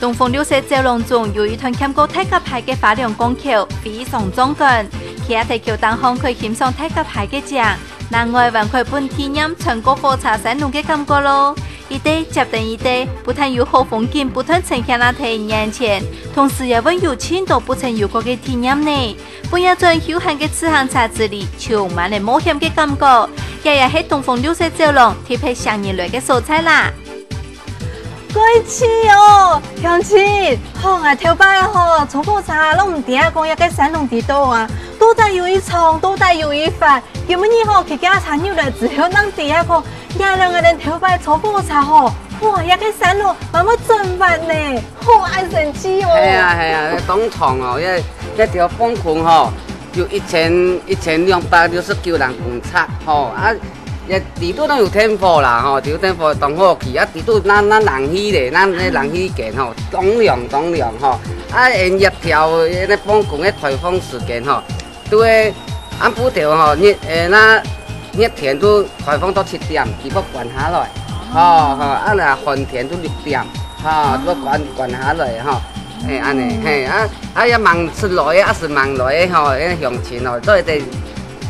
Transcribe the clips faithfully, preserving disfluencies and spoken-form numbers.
東豐綠色走廊中有一段跈過大甲溪个花龍江橋，非常壯觀。企在橋頂項可以欣賞大甲溪个景，另外還可以分體驗穿過火車山路个感覺咯。一垤接等一垤，不但有好風景不斷呈現啊在眼前，同時也會有盡多不曾有過个體驗呢。分這種休閒个自行車之旅，充滿了冒險个感覺。這也係東豐綠色走廊特別吸引人个所在啦。 蓋趣哦，鄉親，吼，𠊎頭擺吼，坐火車攏毋知啊，講這个山路底肚啊，到底有幾長，到底有幾闊。今晡日吼，騎腳踏車入來之後，正知啊講，原來𠊎等頭擺坐火車吼，哇，這个山路慢慢轉彎呢，吼，恁神奇哦。係啊，係啊，當長哦，這，這條磅空吼，有一千，一千兩百六十九零公尺吼，啊， 也底肚都有電火啦，吼，底肚電火當好去，啊，底肚那，那冷氣咧，那，那冷氣間吼，當涼，當涼吼。啊，𠊎一條，那磅空个開放時間吼，都會暗晡頭吼，熱，誒，那熱天都開放到七點，佢會關下來，吼，吼，啊，那寒天都六點，吼，都會關，關下來吼。 嘿，恁呢，嘿，啊，啊，也吂出來个，也係吂來个吼，該鄉親哦，做一个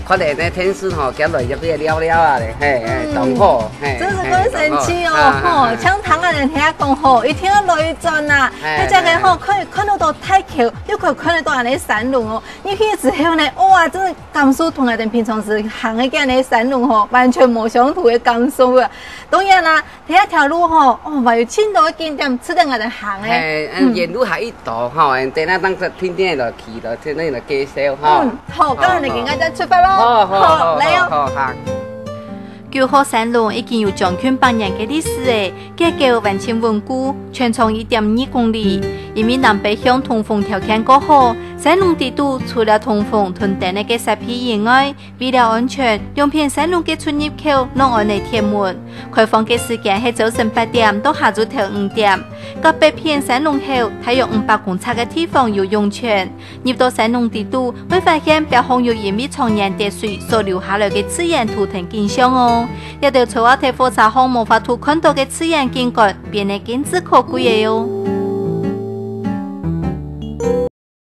看咧該電視吼，行來入去尞尞啊咧，嘿，嘿，嗯，當好，嘿，真係蓋神奇哦，嘿，當好，吼，啊，啊，像聽恁呢聽講吼，一定愛來轉啊，嘿，該隻个吼，嘿，嘿。可以看得到大橋，又可以看得到恁呢山路哦，入去之後呢，哇，真係感受同𠊎等平常時行个該恁呢山路吼，完全無相同个感受啊。當然啦， 第一條路吼，哦，還有盡多个景點值得𠊎等行誒。嘿，嗯，嗯。沿路還有一道吼，嗯，等下當時天天來去，來天天來介紹吼。嗯，好，好，該𠊎等今日就出發咯。好，好，好，好，來哦。好，好，好。九號山路已經有將近百年个歷史誒，結構還算穩固，全長一點二公里。因為南北向通風條件較好，山路底肚除了通風同燈个設備以外， 為了安全，兩片山路个出入口攏安了鐵門。開放个時間係朝晨八點到下晝頭五點。該北片山路口，大約五百公尺个地方有湧泉。入到山路底肚，會發現壁項有因為長年跌水所留下來个自然圖騰景象哦。這兜坐啊在火車項無法度看到个自然景觀，變得更加可貴个哦。